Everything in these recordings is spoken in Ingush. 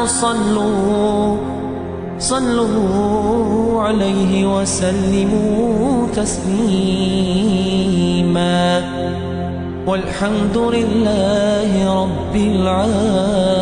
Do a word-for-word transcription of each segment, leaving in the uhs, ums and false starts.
صلوا، صلوا عليه وسلموا تسليما. والحمد لله رب العالمين.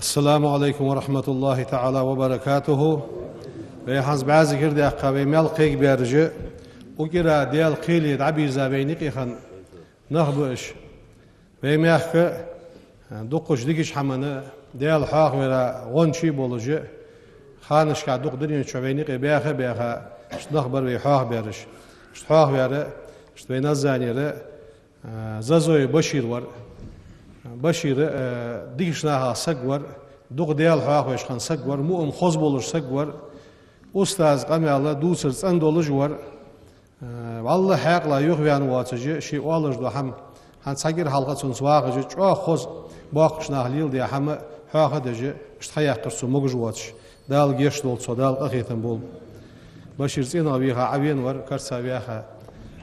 السلام عليكم ورحمة الله تعالى وبركاته. Вай хӀанз бӀаь зикар даьккха, вай мел кхайкабаьраш а, укх кӀира Даьла кхеле дӀабийрза вайна юкъе хинна нах ба уж. Вай мехка дуккхача дикача хӀамана Даьла хьоахавара гӀончий болаш а, ханашка дукха дунен чу вайна юкъе баьха а баьха, иштта нах бар вай хьоахабаьраш. Иштта хьоахаваьр, иштта вай Назанера, а, Зазой Башир вар. Башир, а, дикача нахах саг вар, дукха Даьла хьоахавеш хинна саг вар, муъам хоза болаш саг вар, устаза къамаьл дувцар цӀена долаш вар. А, валлахӀи, хьаькъала юхаваьнна воацаш а, ше оалаш дола хӀама, хӀанз цхьа кӀира хьалха цунца вахаш а, чӀоагӀа хоза боккхача наха леладаь хӀама хьоахадеш а, иштта хьаяьккхар цо могаш воацаш. Дала гешт долда цох, Дала къахетам болба. Башир цӀенагӀа вийха Ӏавена вар, карца ваьха,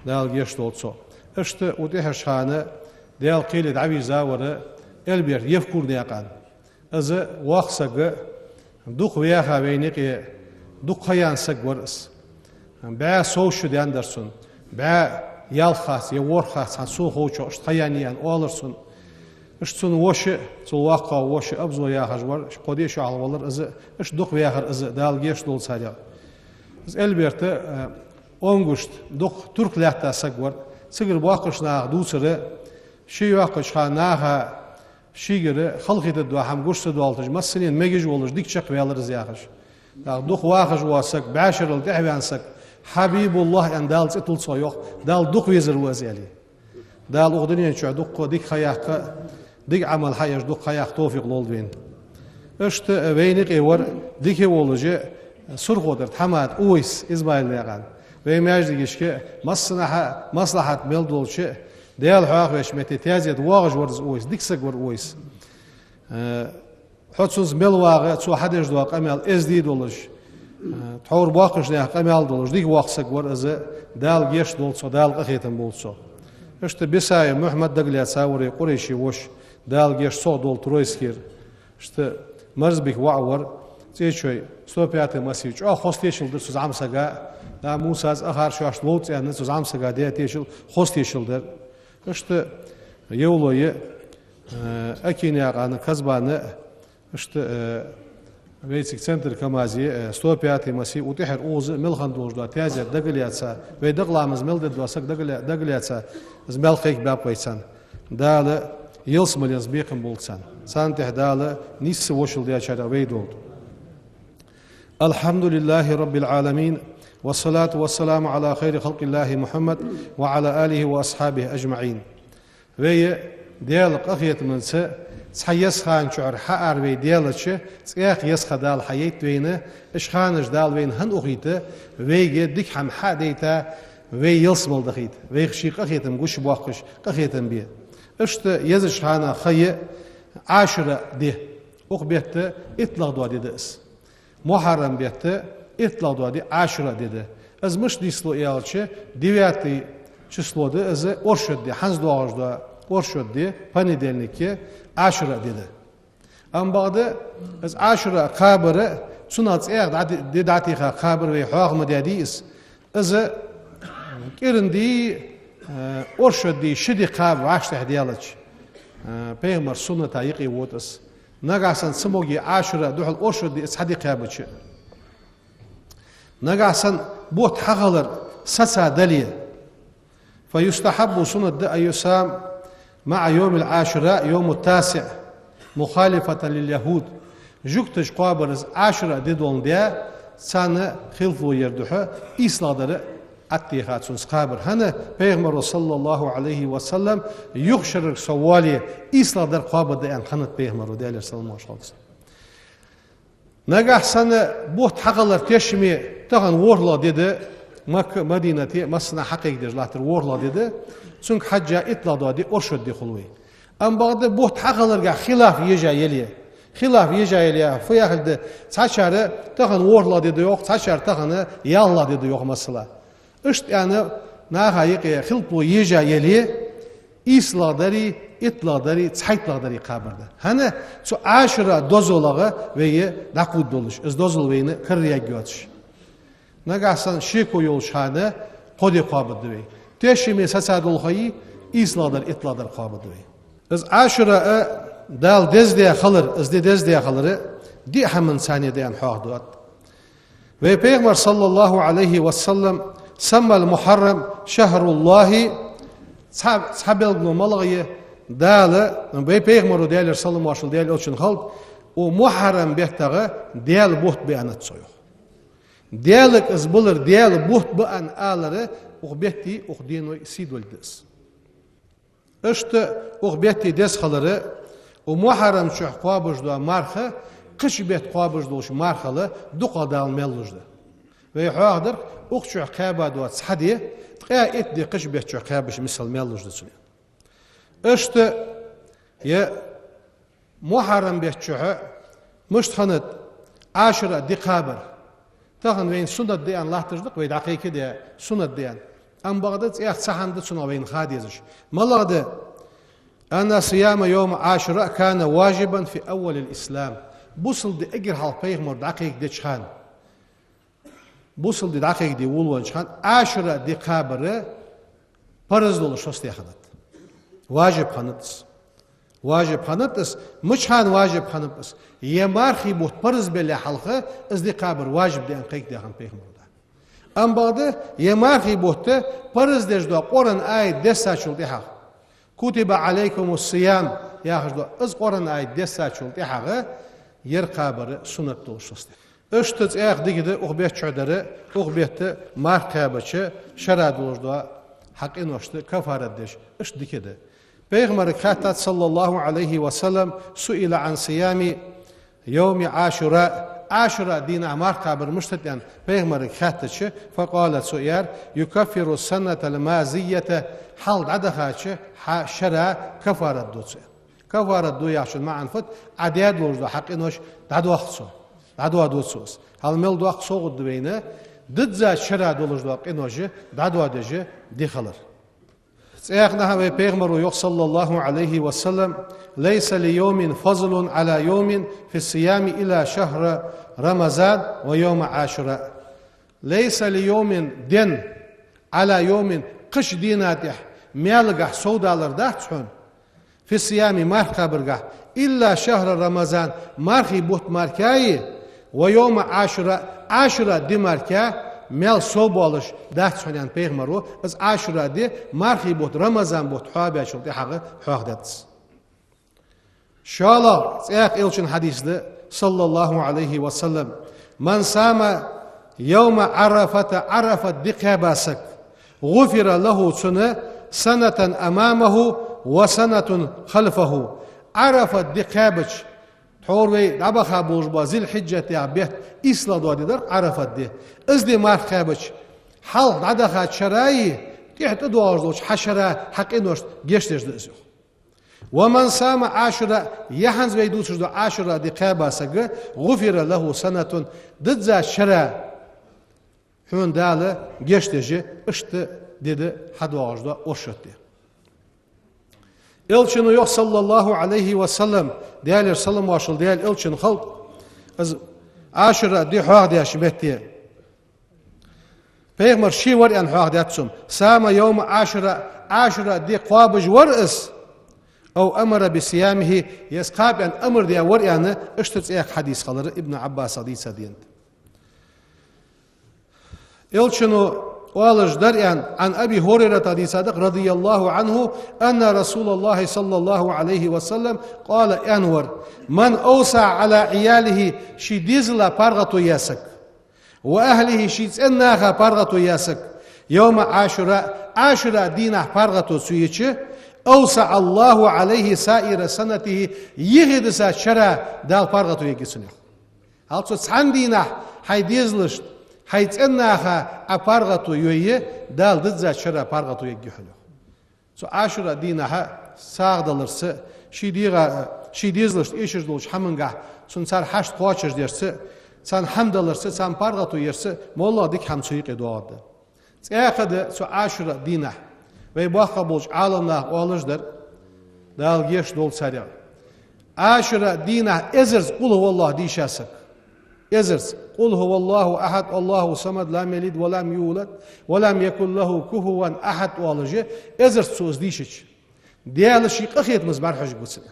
Дала гешт долда цох. Иштта укх тӀехьарча хана Даьла кхеле дӀавийрза вар Эльберт Евкурнаькъан. Из воккха саг, дукха ваьха вайна юкъе, дукха ха яьнна саг вар из. БӀаь сов шу даьннадар цун, бӀаь ялх харц е ворхӀ харц хӀанз сона ховчох, иштта ха яьннай аьнна оалар цун. Иштта цун воша, цул воккхагӀа воша Абзо яхаш вар, кхо-диъ шу хьалха валар из, иштта дукха ваьхар из, Дала гешт долда царех. Из Эльберт, э, онгушт, дукха турка лаьтта саг вар, цигара боккхача наха дувцар, ше йоаккхача хана наха шийгара халахетаргдола хӀама гуш ца доалийташ, массанена мегаш волаш, дика чакхваьлар из яхаш. ТӀаккха дукха вахаш вола саг, бӀаь шерал тӀехьаваьнна саг, ХьабибуллахӀ аьнна Дала цӀи тилла цох, йоах, Дала дукха везар ва из, аьле. Дала укх дунен чу дуккха дика ха яккха, дика Ӏамал хьаеш дукха ха яккха товфикъ лолда вайна. Иштта вайна юкъе вар дика волаш а, Сурхо тӀара Тхьамада Увайс Измаилнаькъан. Вай маьждигашка массанахьа маслахьат мел долча, Даьла хьоахавеча метте таьзета воагӀаш вар из Увайс, дика саг вар Увайс. Э, хьо цунца мел вагӀа, цо хьадеш дола къамаьл эздий долаш, э, тхьовра боккхача наьха къамаьл долаш, дика воккха саг вар из, Дала гешт долда цох, Дала къахетам болба цох. Иштта Бисаев Мухьмад дагалаьца вар, Къурайши воша, Дала гешт, цох дола Троицкера. Иштта Марзбика воӀ вар, ЦӀечой, сто пятый массив, чӀоагӀа хоза тешал дир цу зӀамсага, да, Мусас ахар шоашта ловца аьнна, цу зӀамсага даь тешал, хоза тешал дир. Иштта Евлой, э, Акинаькъан Казбан, иштта, э, вай цига центр КамАЗе, э, сто пятый массив, укх тӀехьара укхаза мел хинна долаш дола таьзет дагалаьца, вай дакъа ламаз мел дергдола саг дагалаь-, дагалаьца, из мел кхайкабаьб вай царна. Дала ялсмаленца бекхам болба царна. Царна тӀехьа Дала нийсса вошал дечарех вай долда. الحمد لله رب العالمين، والصلاة والسلام على خير خلق الله محمد وعلى آله وأصحابه أجمعين. Вай Даьла къахетамца цхьа еза хана чухьара хьаара вай даьлча, цхьаькха еза ха Дала хьайайта вайна, уж ханаш Дала вайна хӀана ухийта, вайга дика хӀама хьа а дайта, вай ялсмала дахийта, вайх ший къахетам гуш боаккхаш, къахетам бе. Иштта езача хана ха я Ӏашура ди. Укх бетта иттлагӀа дола ди да из. Мухьаррам бетта иттлагӀа дола ди Ӏашура ди да. Из мишта нийслу аьлча, девятое число да из, оршот ди, хӀанз доагӀаш дола оршот ди, понедельник, Ӏашура ди да. Амма бакъда из Ӏашура кхабар, цунах цхьаькха дӀа-, ди дӀатеха кхабар вай хьоаха ма даьдий из. Из кӀиранди, э, оршот ди ши ди кхаба вӀаштӀехьа даьлча, э, пайхамара сунната юкъе вода из. Нагахьа санна ца моге Ӏашура духьал оршот ди цхьа ди кхаьбача. Нагахьа санна бутт хьахилар сацадале, فيستحب, суннат да, أن يصام مع يوم عاشوراء يوم التاسع مخالفة لليهود. Жугташа кхоабар из Ӏашура ди доландаь, царна хилафло яр духьа, ийслагӀдар Ӏаттеха цунца кхабар. ХӀана, пайхамара, صلى الله عليه وسلم, юха шерага со воале, ийслагӀдар кхоабаргда аьнна хиннад пайхамара, Даьлера салам-моаршал хилда цунна. Нагахьа санна бутт хьахилар тешаме тахан ворхӀлагӀа ди да, Макка, Мадинате массанахьа хьакхайкадеш латтар ворхӀлагӀа ди да, цунга хьежжа иттлагӀа дола ди оршот ди хул вай. Амма бакъда бутт хьахиларгахьа хилаф ежа яле, хилаф ежа яле, фу яхилга да, цхьачар тахан ворхӀлагӀа ди да йоах, цхьачар тахан ялхлагӀа ди да йоах, масала. Иштта аьнна, наха юкъе хилафло ежа яле, ийслагӀдари, иттлагӀдари, цхьайттлагӀдари кхабар да. ХӀана, цу Ӏашура дозалагӀа вай дӀакхувда долаш, из дозал вайна караергйоацаш. Нагахьа санна шеко йолча хана кхо ди кхоабаргда вай. Тешаме сацадола ха я, ийслагӀдар, иттлагӀдар кхоабаргда вай. Из Ӏашура а Дала деза даь хилар, из ди деза даь хилар, диъ хӀаманца да аьнна хьоахаду. Вай Пайхамара, саллаллахӀу Ӏалайхи ва саллам, «سمى المحرم شهر الله», цхьа, цхьа белгало малагӀа я, Дала, вай Пайхамара, Даьлера салам-моаршал Даьла Элчана хилда, укх Мухьаррам беттагӀа Даьла бутт ба аьннад цо, йоах. Даьлага из балар Даьла бутт ба аьнна алар, укх бетта, укх дена сий долга да из. Иштта укх бетта деза хилар, укх Мухьаррам чу кхоабаш дола марха кхыча бетта кхоабаш долча мархал дукхагӀа Дала маьл луш да. Вай хьоахадаьр, укх чу кхаьба доаца цхьа ди, ткъаь итт ди кхыча бетта чу кхаьбача мисал маьл луш да цунна. Иштта е Мухьаррам бетта чухь мишта хиннад Ӏашура ди кхабар. Тахан вайна суннат да аьнна латташ да-кх, вай дӀакхайкадаь суннат да аьнна. Амма бакъда цӀаьхха цхьа хӀама да цунах вайна ха дезаш. МалагӀа да? «أن صيام يوم عاشوراء كان واجبا في أول الإسلام». Бусалба ди эггара хьалха Пайхамара дӀакхайкадеча хана, бусалба ди дӀакхайкаде волавеннача хана Ӏашура ди кхабар парз долаш фусам хиннад. Важиб хиннад из. Важиб хиннад из. Мича хана важиб хиннаб из? Е мархий бутт парз балехьа хьалха из ди кхабар важиб да аьнна кхайкадаь хиннад Пайхамара. Амма бакъда е мархий бутт парз деш дола Къуръан аят дессачул тӀехьагӀа, «كتب عليكم الصيام» яхаш дола из Къуръан аят дессачул тӀехьагӀа ер кхабар суннат долаш фусам. Иштта цӀаьхха дика да укх бетта чухь дар, укх бетта марха кхаьбача шера долаш дола хьа къиношта кафарат деш, иштта дика да. Пайхамарга хаьттад, саллаллахӀу Ӏалайхи ва саллам, «سئل عن صيام يوم عاشوراء». Ӏашура дийнахьа марха кхабар мишта да аьнна Пайхамарга хаьттача, «فقال», цо аьлар: «يكفر السنة الماضية», хьалха дӀадахача хьа шера кафарат ду цо. Кафарат ду яхачун маӀан фуд? Ӏа даь долаш дола хьа къинош дӀадоаккх цо. ДӀадоаду цо из. Хьал мел доккха совгӀат да вайна диззача шера долаш дола къинош дӀадоадеш ди хилар. ЦӀаьхха вай Пайхамара йоах, саллаллахӀу Ӏалайхи ва саллам: «ليس ليوم فضل على يوم في الصيام إلا شهر رمضان ويوم عاشوراء». «ليس ليوم», ден, «على يوم», кхыча дена тӀехь маьлагахь совдалар дац хьона, «في الصيام», марха кхабаргахь, «إلا شهر رمضان», мархий бутт мара а, «ويوم عاشوراء», Ӏашура ди мара а маьл совбоалаш дац хьона, аьннад Пайхамара. Из Ӏашура ди мархий бутт, Рамазан бутт хьоабаьчул тӀехьагӀа хьоахадаьд из. ШоллагӀа цӀаьхха Элчан хьадис да, саллаллахӀу Ӏалайхи ва саллам: «من صام يوم عرفة», Ӏарафат ди кхаьба саг, «غفر له», цунна, «سنة أمامه وسنة خلفه». Ӏарафат ди кхаьбача, тхьовра вай дӀабаха болаш бола Зуль-Хьиджат яха бетта ийслагӀа дола ди дар-кх Ӏарафат ди. Из ди марха кхаьбача, хьалха дӀадахача шера а, тӀехьа тӀадоагӀаш долча хьа шера, хьа къиношта гешт деш да из, йоах. «ومن صام عاشوراء», е хӀанз вай дувцаш дола Ӏашура ди кхаьба саг, «غفر له سنة», диззача шера хьона Дала гешт деш, иштта ди да хьадоагӀаш дола оршот ди. Элчано йоах, саллаллахӀу Ӏалайхи ва саллам, Даьлера салам-моаршал Даьла Элчана хилда, из Ӏашура ди хьоахадеш метте, Пайхамара ше вар аьнна хьоахадаьд цо: «صام يوم عاشوراء», Ӏашура ди кхоабаш вар из, «أو أمر بصيامه», е из кхаба аьнна амар даь вар аьнна, иштта цӀаьхха хьадис хилар Ибн Ӏаббасах дийца денад. Элчано оалаш дар аьнна, عن أبي هريرة дийца да-кх, رضي الله عنه, أن رسول الله صلى الله عليه وسلم قال, аьнна вар: «من أوصى على عياله», ший дезала паргӀато яь саг, «وأهله», ший цӀен наха паргӀато яь саг, «يوم عاشوراء», Ӏашура дийнахьа паргӀато цо еча, «أوسع الله عليه سائر سنته», йихи дисача шера Дала паргӀато ергья цунна, йоах. Хьал цу цхьан дийнахьа хьай дезалашта, хьай цӀен наха Ӏа паргӀато йойя, Дала диззача шера паргӀато ергья хьона, йоах. Цу Ӏашура дийнахьа сагӀа даларца, ший дегӀа, ший дезалашта эшаш долча хӀамангахь цунна цар хьашт кхоачашдерца, царна хӀама даларца, царна паргӀато ярца, моллагӀа дика хӀама цу юкъе доагӀаргда. ЦӀаьхха да цу Ӏашура дийнахьа вай боккхий болча Ӏаламнаха оалаш дар, Дала гешт долда царех, Ӏашура дийнахьа эзарза «قل هو الله» дийша саг. Эзарза: «قل هو الله أحد، الله الصمد، لم يلد ولم يولد، ولم يكن له كفوا أحد», оалаш, эзарза цо из дийшача, Даьла ший къахетамца бӀарахьожаргва цунна.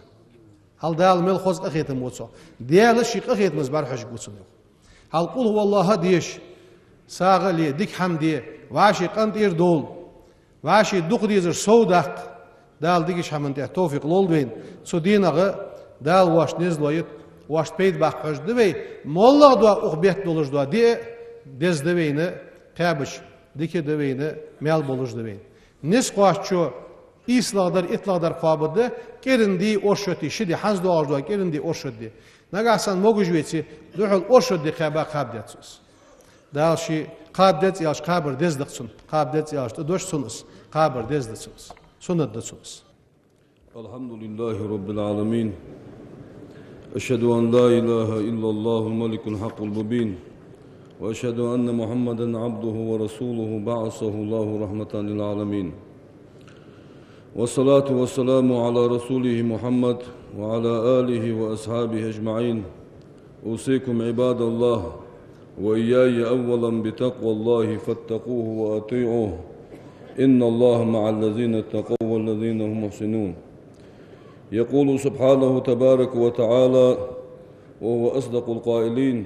Хьал Дала мел хоза къахетам бу цох. Даьла ший къахетамца бӀарахьожаргва цунна, йоах. Хьал «Къул хӀуваллахӀ» деша, сагӀа ле, дика хӀама де, вӀаший къинтӀера довла, вӀаший дукха дезаш совдаккха, Дала дикача хӀаман тӀа товфикъ лолда вайна. Цу дийнахьа Дала вайна низ лойта, вайна пайда баккха хьожаргда вай, моллагӀа дола укх бетта долаш дола ди а деза да вайна, кхаьбача дика да вайна, маьл болаш да вайна. Низ кхоачачо ийслагӀдар, иттлагӀдар кхоабаргда, кӀиранди, оршоти, ши ди, хӀанз доагӀаш дола кӀиранди, оршоти ди. Нагахьа санна могаш веце, духхьал оршоти ди кхаьба, кхаба деза цо из. Дала ший кхаба деза аьлча, кхабар деза да-кх цунна, кхаба деза аьлча, тӀадош цунна из, кхабар деза да цунна из, суннат да цунна из. الحمد لله رب العالمين. أشهد أن لا إله إلا الله الملك الحق المبين. وأشهد أن محمدا عبده ورسوله بعثه الله رحمة للعالمين. والصلاة والسلام على رسوله محمد وعلى آله وأصحابه أجمعين. أوصيكم عباد الله وإياي أولا بتقوى الله فاتقوه وأطيعوه. إن الله مع الذين اتقوا والذين هم محسنون. يقول سبحانه تبارك وتعالى وهو أصدق القائلين: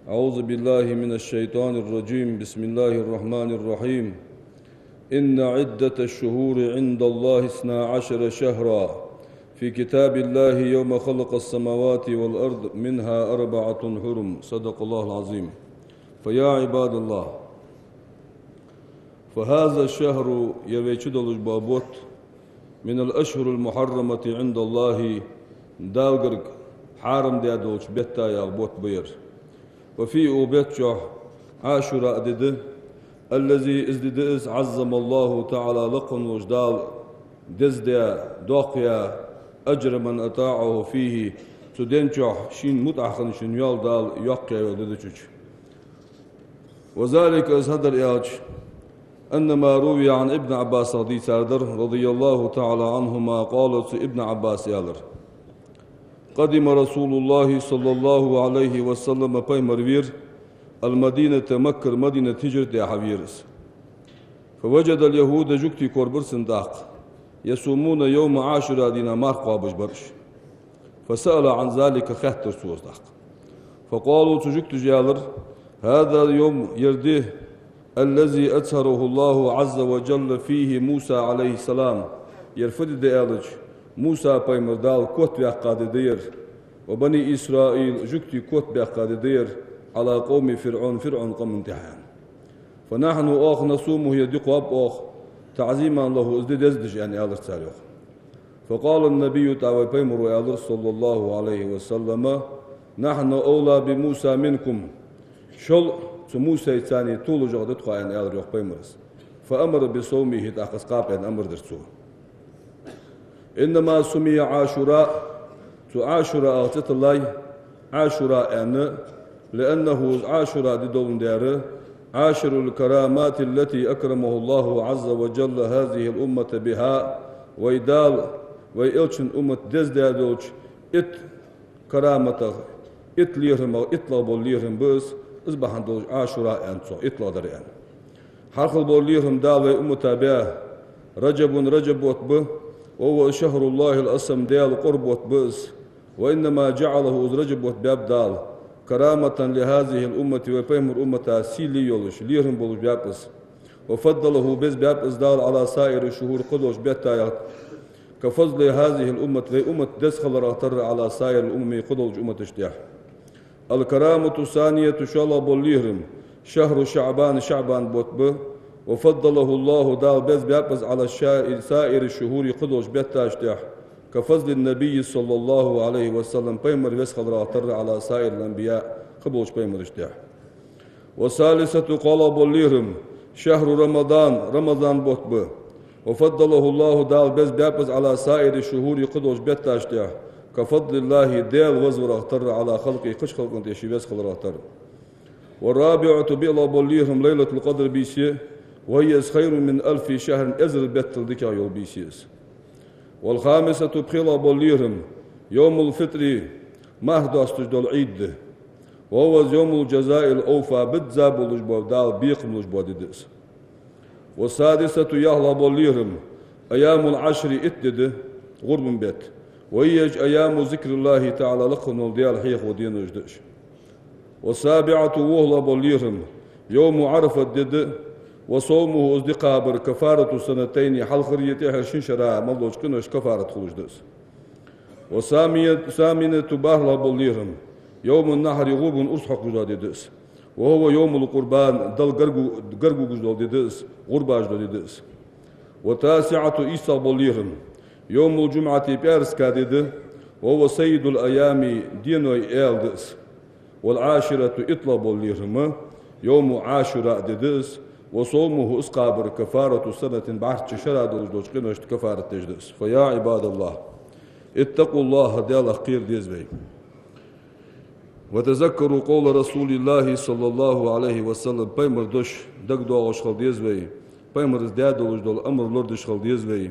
أعوذ بالله من الشيطان الرجيم. بسم الله الرحمن الرحيم. إن عدة الشهور عند الله اثنا عشر شهرا في كتاب الله يوم خلق السماوات والأرض منها أربعة حرم. صدق الله العظيم. فيا عباد الله، فهذا الشهر, ер вай чу долаш бола бутт, من الأشهر المحرمة عند الله, Дала гарга хьарам даь долча беттех бутт ба ер. وفيه, укх бетта чу, عاشوراء ди да, الذي, из ди да из, عظم الله تعالى, лакха волча Дала деза даь, доккха яь, أجر من أطاعه فيه, цу ден чу шийна мутӀахьа хинна йола Дала йоккха яь йола ди да цу чу. وذلك, из хӀана да аьлча, أن ما روي عن ابن عباس, дийцар дар, رضي الله تعالى عنهما قال, цу Ибн Ӏаббаса аьлар: قدم رسول الله صلى الله عليه وسلم, пайхамар вера, المدينة, Маккара Мадинате хӀижрат даь хьавера из. فوجد اليهود, жугтий корабир цунна тӀаккха, يصومون يوم عاشوراء, дийнахьа марха кхоабаш бар уж. فسأل عن ذلك, хаьттар цо из тӀаккха. فقالوا, цу жугташа аьлар: هذا اليوم, ер ди, الذي أظهره الله عز وجل فيه موسى عليه السلام, ер фу ди да аьлча, Муса пайхамар Дала котваьккха ди да ер, وبني إسرائيل, жугтий котбаьккха ди да ер, على قوم فرعون, ФирӀовна къаман тӀа, аьнна. فنحن, оаха, نصومه, ер ди кхоаб оаха, تعظيما له, из ди деза деш, аьнна, аьлар цар, йоах. فقال النبي, тӀаккха вай пайхамаро аьлар, صلى الله عليه وسلم: نحن أولى بموسى منكم, шул цу Мусайца толашагӀа да тхо, аьнна, аьлар, йоах, пайхамара. فأمر بصومه, тӀаккха из кхаба, аьнна, амар дир цо. إنما سمي عاشوراء, цу Ӏашураъах цӀи тиллай Ӏашураъ, аьнна, لأنه, из Ӏашураъ ди доландаь, عاشر الكرامات التي أكرمه الله عز وجل هذه الأمة بها, вай Дала вай элчан уммат деза даь долча итт караматах, итт лерхӀамах иттлагӀа бола лерхӀам ба из, из бахьан долаш Ӏашураъ аьннад цох, иттлагӀдар аьнна. ХӀархила бола лерхӀам Дала вай уммата баь, رجب, Раджаб бутт ба, وهو شهر الله الأصم, Даьла къора бутт ба из. وإنما جعله, из Раджаб бутт баьб Дала, كرامة لهذه الأمة, вай пайхамара уммата сийле йолаш, лерхӀам болаш баьб из. وفضله, беза баьб из Дала, على سائر الشهور, кхыдолча беттех, كفضل هذه الأمة, вай уммат деза хиларах тара, على سائر الأمم, кхыдолча умматашта тӀа. الكرامة الثانية, шоллагӀа бола лерхӀам, شهر شعبان, ШаӀбан бутт ба, وفضله الله, Дала беза баьб из, على شا-, سائر الشهور, кхыдолча бетташта тӀа, كفضل النبي صلى الله عليه وسلم, пайхамар веза хиларах тара, على سائر الأنبياء, кхыболча пайхамарашта тӀа. والثالثة, кхоалагӀа бола лерхӀам, شهر رمضان, Рамазан бутт ба, وفضله الله, Дала беза баьб из, على سائر الشهور, кхыдолча бетташта тӀа, كفضل الله, Даьла везарах тара, على خلقه, кхыча халкъа тӀа ший веза хиларах тара. والرابعة, биълагӀа бола лерхӀам, ليلة القدر бийса я, وهي, из, خير من ألف شهر, эзар беттал дикагӀа йола бийса я из. والخامسة, пхелагӀа бола лерхӀам, يوم الفطر, марха досташ дола Ӏид да, وهو, из, يوم الجزاء الأوفى, бизза болаш бола, Дала бекхам луш бола ди да из. والسادسة, ялхлагӀа бола лерхӀам, أيام العشر, итт ди да, гӀурбан бетта, وهي أيام ذكر الله تعالى, лакха вола Даьла хьехо денош да уж. والسابعة, вухлагӀа бола лерхӀам, يوم عرفة ди да, وصومه, из ди кхабар, كفارة سنتين, хьалхарча е тӀехьарча шин шера мел долча къиношта кафарат хулаш да из. والثامنة, бархӀлагӀа бола лерхӀам, يوم النحر, гӀурбан урс хьокхаш дола ди да из. وهو يوم القربان, Далла гарга-, гаргагуш дола ди да из, гӀурбаш дола ди да из. والتاسعة, ийслагӀа бола лерхӀам, يوم الجمعة, пӀаьраска ди да, وهو سيد الأيام, деной аьла да из. والعاشرة, иттлагӀа бола лерхӀам, يوم عاشوراء ди да из, وصومه, из кхабар, كفارة سنة, бӀарчча шера долаш долча къиношта кафарат деш да из. فيا عباد الله، اتقوا الله, Даллах кхера деза вай. وتذكروا قول رسول الله صلى الله عليه وسلم, пайхамара дош дагадоагӀаш хила деза вай, пайхамара даь долаш дола амар лорадеш хила деза вай.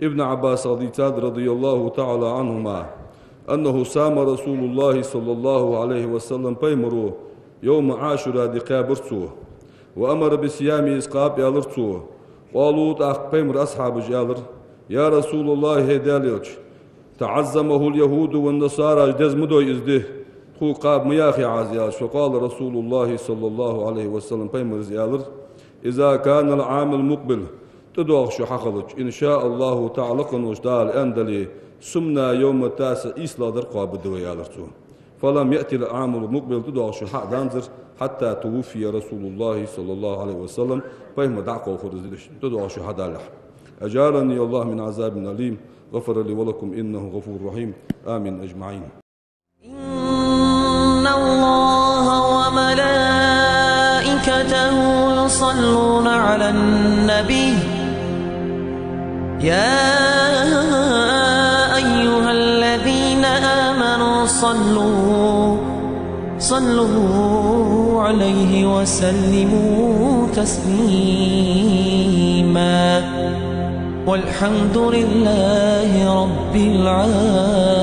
Ибн Ӏаббасах дийцад, رضي الله تعالى عنهما, أنه صام رسول الله صلى الله عليه وسلم, пайхамара يوم عاشوراء ди кхаьбар цо. وأمر بصيامه, из кхаба аьлар цо. قالوا, тӀаккха пайхамара асхьабаша аьлар: يا رسول الله, хӀай Даьла элча, تعظمه اليهود والنصارى, деза ма дой из ди, тхога кхаба ма яхий Ӏа из, аьлча. فقال رسول الله صلى الله عليه وسلم, пайхамара аьлар: إذا كان العام المقبل, тӀадоагӀа шу хьахилча, إن شاء الله تعالى, лакха волча Дала аьнна дале, صمنا يوم التاسع, ийслагӀа дар кхоабаргда вай, аьлар цо. فلم يأت العام المقبل, тӀадоагӀа шу хьа а даьннадацар, حتى توفي رسول الله صلى الله عليه وسلم, пайхамар дӀакхалхаргдолаш, тӀадоагӀа шу хьадалехь. أجارني الله من عذاب أليم، غفر لي ولكم إنه غفور رحيم. آمين أجمعين. إن الله وملائكته يصلون على النبي، يا أيها الذين آمنوا صلوا، صلوا عليه وسلموا تسليما. والحمد لله رب العالمين.